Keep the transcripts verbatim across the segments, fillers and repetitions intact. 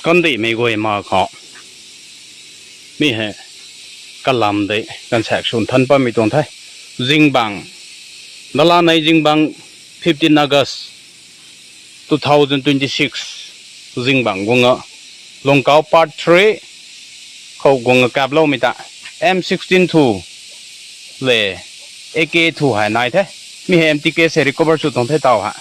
Kandihmei guay ma khou mi hei kalam de kansaek swn than patmei tuang the. Zingbangc, dala nei zingbangc fifteen August two thousand twenty-six zingbangc guang a, Lungkau Part three khou guang a kaploumei ta M sixteen thu le A K thu hei nai the. Mi hei M T K se recover sw tuang the taw hei.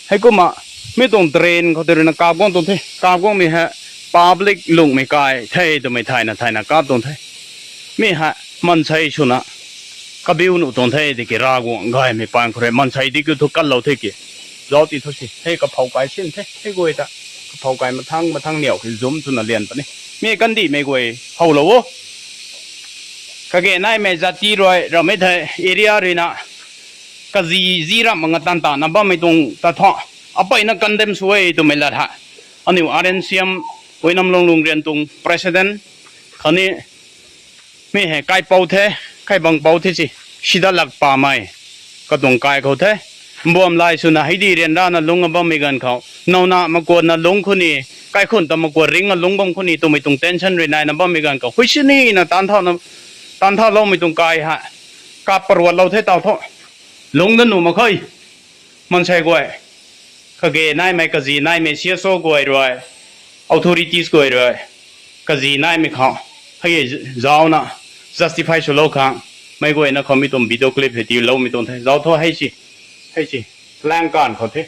Heikumna mi tuang drain khou tei ruina kap guang tuang the. Kap guangmei hei public lunghmei kai the twmei thayna thayna kap tuang the. Mi hei mansei swna kabiu nuh tuang the tiki Ravguangc gaymei paan khou rui mansei di kiu thu kanlou the ki. Zauc ti thu si hei kaphou kai sin the, hei guay ta kaphou kai mathang mathang niw ki zumc twna lian puni. Mi kandihmei guay howlou o. Kage naimei jati rui ramei thei area ruina kazi zi ramh manga tan tana bammei tuang ta thu, apeyna condemn sw e twmei lat hei aniu R N C M Uinamlung Lungrian tuang president khatni mi hei kaipou the, kaibangpou the si, sida lak pamei katuang kai khou the. Mbuam lai swna hei di ryanrana lungc a bammei ganv khou, nowna makuanna lungc khou ni, kaikhun ta makuan ringna lungc bam khou ni twmei tuang tension rui naina bammei ganv khou, hui sinina taanv thauloumei tuang kai hei kap paruatlou the taw thu, lungc da nuh mak khe. Mansei guay, kage naimei, kazi naimei C S O guay rui, authorities guay rui, kazi naimei khou hei zaucna justify swlou khang meic guayna khou mi tuang video clip hei tiiloumei tuang the. Zauc thu hei si, hei si, lang kanv khou the.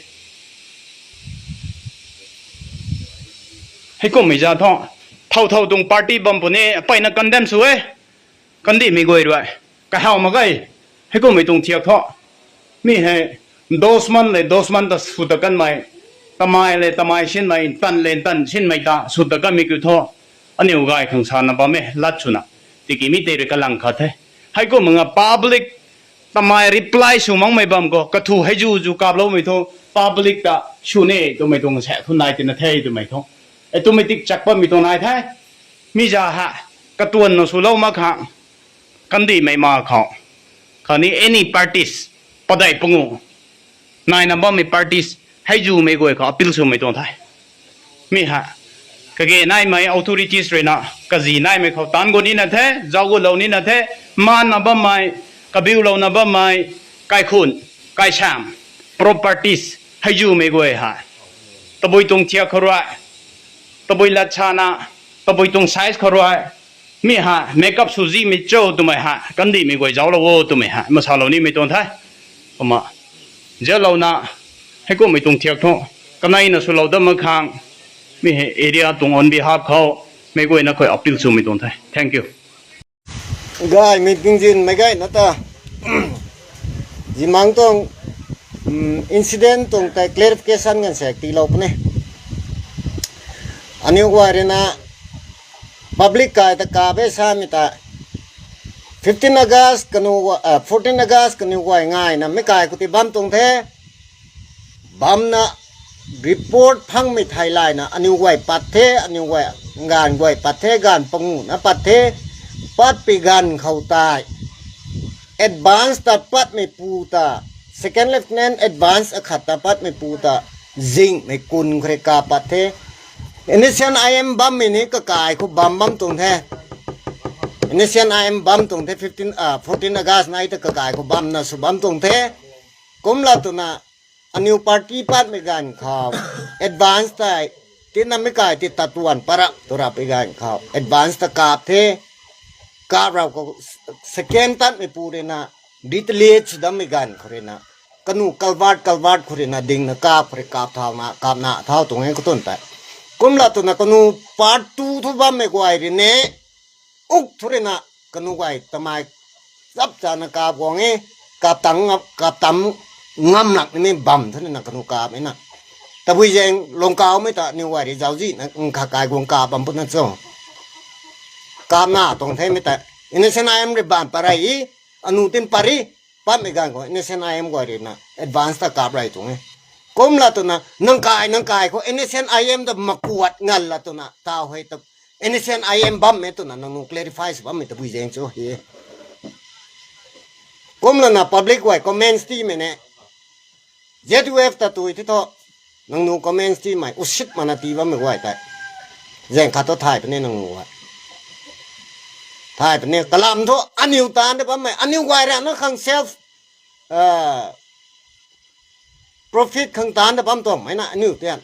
Heikummei za thu, thow thow tuang party bam puni, apeyna condemn sw e. Kandihmei guay rui, kahaw mak ge. Heikummei tuang thiak thu, mi hei, dosman le dosman ta sw ta kanmei, tamei le tamei sinmei, ntan le ntan sinmei ta sw ta kanmei kiu thu, aniu gay khang sana bam e lat swna, tiki mi tei rui kalang khat the. Heikumna public tamei reply sw makmei bam khou kathu hei zu zu kaploumei thu, public ta sw ni twmei tuang sa thu nai tina the twmei thu, automatic chak patmei tuang nai the. Mi za hei katuanna swlou mak khang, kandihmei ma khou, khatni any parties, padeih panguh naina bammei parties, hei zumei guay khou appeal swmei tuang the. Mi hei, kage naimei authorities ruina, kazi naimei khou taanc gu nina the, zauc gulou nina the, maanna bammei, kabiulouna bammei, kaikhun, kaisam, properties, hei zumei guay hei, tabui tuang thiak khou rui, tabui lat sana, tabui tuang size khou rui, mi hei makeup sw zimei cho twmei hei kandihmei guay zauclou o twmei hei masalou nimei tuang the. Kumna, zauclouna, heikummei tuang thiak thu, kaneina swlou dat mak khang, mi hei area tuang on behalf khou, meic guayna khou appeal swmei tuang the. Thank you. Gaymei tingzinmei gayna ta, zimang tuang, incident tuang tei clarification ganv sek tiilou puni. Aniu guay ruina, public kai ta kap e samei ta, fifteen August kanu, fourteen August kaniw guay ngaina meic kai khou ti bam tuang the. Bamna report phangmei thei layna aniw guay pat the, aniw guay, ganv guay pat the, ganv panguhna pat the, patpui ganv khou tei advance ta patmeipu ta, second lieutenant advance akhat ta patmeipu ta, zingmei kun khou rui kap pat the. N S C N I M bammei ni kakai khou bam bam tuang the. N S C N I M bam tuang the, fifteen, fourteen August nai ta kakai khou bamna sw bam tuang the. Kumla twna, aniw party patmei ganv khou, advance tei, tina meic kai ti tatuan parap tu rapui ganv khou advance ta kap the. Kap rau khou, second tatmeipu ruina, retaliate sw dammei ganv khou ruina, kanu culvert culvert khou ruina dingna kap khou rui kap thauna, kapna thau tuang e khou twn tei. Kumla twna kanu part two thu bammei guay ruina, uk thu ruina, kanu guay tamei, chap chana kap guang e, kap tang, kap tam, ngam lak nimei bam thu ruina kanu kapmei na. Tabui zaeng Lungkaumei ta aniw guay rui zauczihna nkha kai guang kap bam puna cho. Kapna tuang themei ta, N S C N I M rui bam pat rei, anu tin pat rei, patmei ganv khou N S C N I M guay ruina advance ta kap rei tuang e. Kumla twna, nang kai, nang kai khou N S C N I M ta makuat ngal la twna, tau hei ta, N S C N I M bammei twna, nangniw clarify sw bammei tabui zaeng cho he. Kumlana public guay comments tiimei ne, Z U F ta tui thi thu, nangniw comments tiimei, usit mana tii bammei guay tei. Zaeng khat thu thay puni nang nu a. Thay puni kalam thu aniu taanc ta bammei, aniu guay rana khang self, ah, profit khang taanc ta bam tuang mei na aniu tian.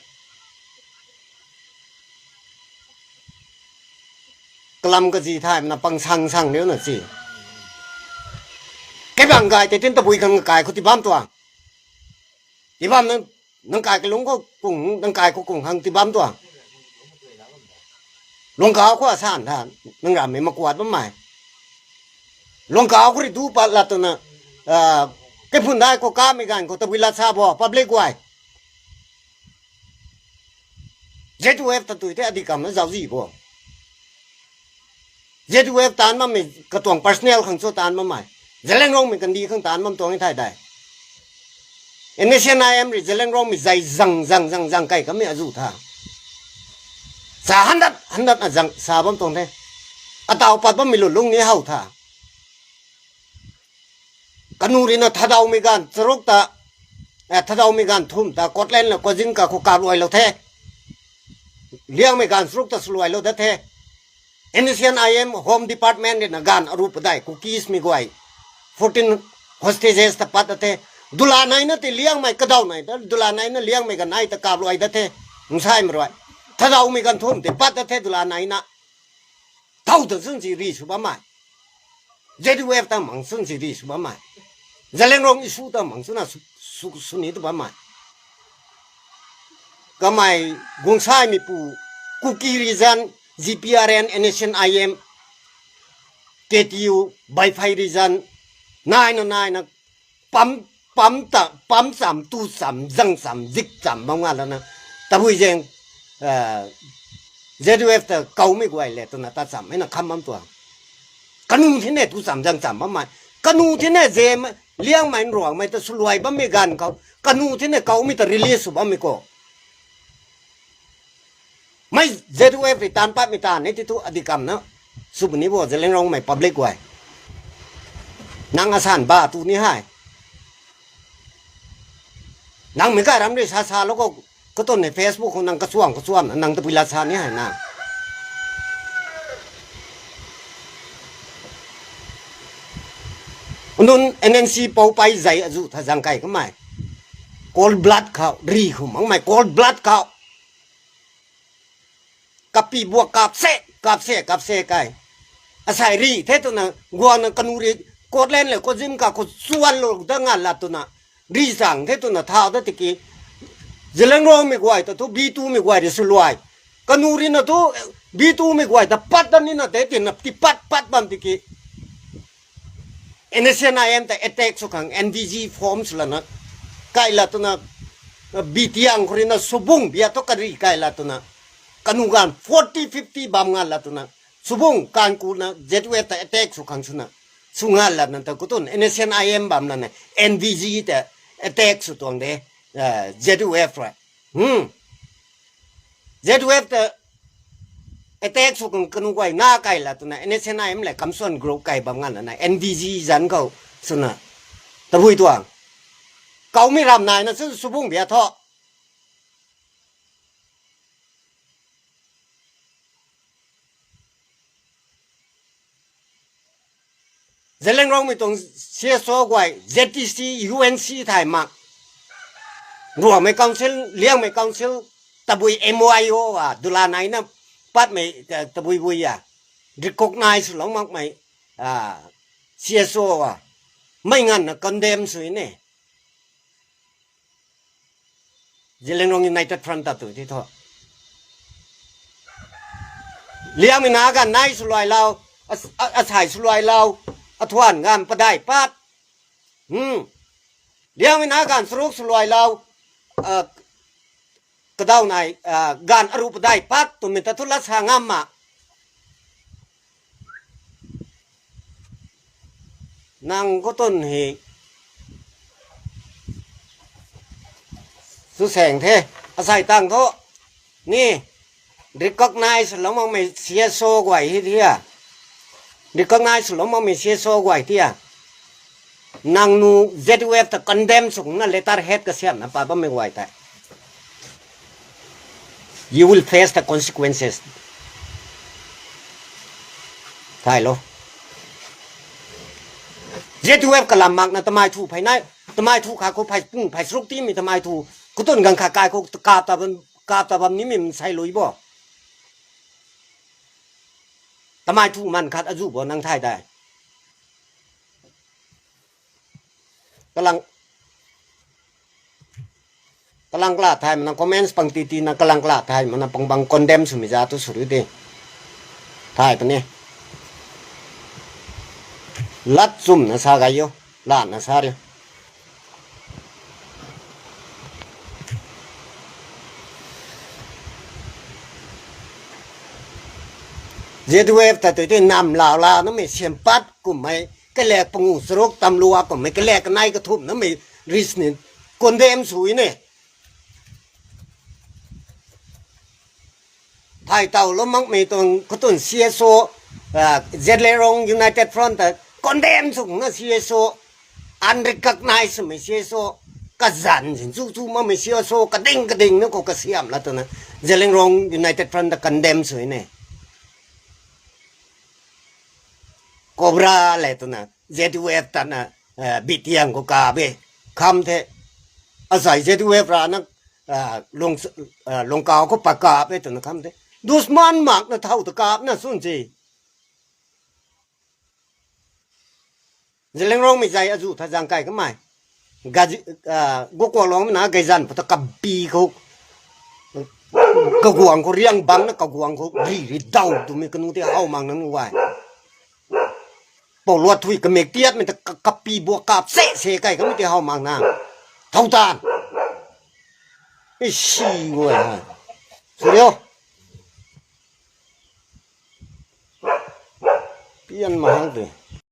Kalam kazi thaymei na pang sang sang riu na si. Kei bang gay tei tin tabui khang kai khou ti bam tuang. Ti bam nang, nang kai kalung khou kung, nang kai khou kung khang ti bam tuang. Luangkau khou asan tha, nang rammei makuat bammei. Luangkau khou ri du pat lat twna, ah, kei phun dai khou kamei ganv khou tabui lat sa bo, public guay. Z U F ta tui the adi kamna zauzi bo. Z U F taanc bammei katuang personal khang cho taanc bammei. Zeliangrongmei kandih khang taanc bam tuang e thay dai. N S C N I M rui Zeliangrongmei zai zang zang zang zang kai kamei azu tha. Sa handat handat na zang sa bam tuang the. Ataw pat bammei lulung ni how tha. Kanu rina Thadaumei ganv charuk ta, eh, Thadaumei ganv thum ta Courtland le Koijingka khou kapluailou the. Liangmei ganv charuk ta swluailou dat the. N S C N I M Home Department rina ganv aru padai Kukismei guay fourteen hostages ta pat dat the. Dula naina ti Liangmei kadaw nai ta, dula naina Liangmei ganv nai ta kapluai dat the. Nsaimei rui Thadaumei ganv thum ti pat dat the dula naina. Thau ta chwn si ri sw bammei. Z U F ta mang chwn si ri sw bammei. Zeliangrong issue ta mang chwna sw, sw, swni ta bammei. Kamei guangsaimeipu Kuki region, G P R N, N S C N I M, K T U, Vaiphei region, naina naina pam, pam ta, pam cham, tu cham, zang cham, zik cham bam nga lana. Tabui zaeng, eh, Z U F ta kaumei guay le twna ta cham e na kham bam tuang. Kanu thine tu cham zang cham bammei. Kanu thine ze, Liangmei Nruangmei ta swluai bammei ganv khou. Kanu thine kaumei ta release sw bammei khou. Mei Z U F rui taanc patmei taanv ni ti thu adi kamna. Sw puni bo Zeliangrongmei public guay. Nang asan ba tu ni hei. Nang mei kai ram rui sa sa lou khou, katuang ni Facebook khou nang kachuam kachuam na, nang tabui lat sa ni hei na. Nunc N N C pou pei zai azu tha zang kai kamei. Cold blood khou, ri khou makmei cold blood khou. Kapi buak kap se, kap se, kap se kai. Asai ri the twna, guangna kanu ri, Courtland le Koijingka khou chuanlou dat nga lat twna, ri chang the twna thau dat tiki, Zeliangrongmei guay ta thu B two mei guay rui swluai. Kanu rina thu B two mei guay ta pat dat nina te tina tipat pat bam tiki, N S C N I M ta attack sw khang N V G form sw lana, kai lat twna, Bitiang khou rina Subung bia thu kari kai lat twna, kanu ganv forty fifty bam nga lat twna, Subung kankuna Z U F ta attack sw khang swna, sw nga lat na ta katuang N S C N I M bam lana, N V G ta attack sw tuang de, Z U F rui. Z U F ta attack sw khang kanu guay na kai lat twna, N S C N I M le kamsuan group kai bam nga lana, N V G zanc khou swna, tabui tuang. Kaumei ram naina chwn Subung bia thu. Zeliangrongmei tuang C S O guay, Z T C, U N C thay mak. Ruangmei council, Liangmei council, tabui M O I O a, dula naina patmei, tabui bui a. Recognize lou makmei, C S O a. Mei nganvna condemn sw ne. Zeliangrong United Front ta tu ti thu. Liangmei na ganv nai swluailou, asai swluailou, athuan ganv padai pat. Liangmei na ganv charuk swluailou, kadaw nai, ganv aru padai pat twmei ta thu lat sa ngam ma. Nang khou twn hei sw saeng the, asei tang thu ni recognize lou makmei C S O guay hei thia, recognize lou makmei C S O guay thia, nang nu Z U F ta condemn swna letter head kasiamhna pat bammei guay tei, you will face the consequences. Ai lo. Z T F kalam makna tamei thu phey nai, tamei thu kha khou phey pung phey sruk timei tamei thu, katun ganv khat kai khou kap ta bam, kap ta bam nimei sei lui bo. Tamei thu man khat azu bo nang thay dai. Kalang, kalang kala thay mana comments pang titi na kalang kala thay mana pang bang condemn swmei za tu sw ri de. Thay puni. Lat chumna sa gay o, lanna sa ri. Z T F ta tei tei nam lau la namei siam pat kummei, kalek pangu charuk tam lua kummei, kalek kanei kathumh namei ris ni condemn sw ne. Thay taw lou makmei tuang katun C S O, Zeliangrong United Front ta condemn sw na C S O, unrecognized swmei C S O, kazanc sin chu chu makmei C S O, kading kading na khou kasiam la twna, Zeliangrong United Front ta condemn sw ne. Cobra le twna, Z T F tana, B T M khou kap e, kham the. Asai Z T F rana, lungkau khou pat kap e twna kham the. Dushman makna thow ta kapna swn se. Zeliangrongmei zai azu tha zang kai kamei. Gukuaklongmei na gayzan pata kabi khou, kaguang khou riang bangna kaguang khou ri ri daw twmei kanu tei how mak nang guay. Pou luat thui kamik tiatmei ta kapi bua kap se se kai kamei tei how mak nang. Thow tan. Isi guay ha. Sw rio. Pian mahang te.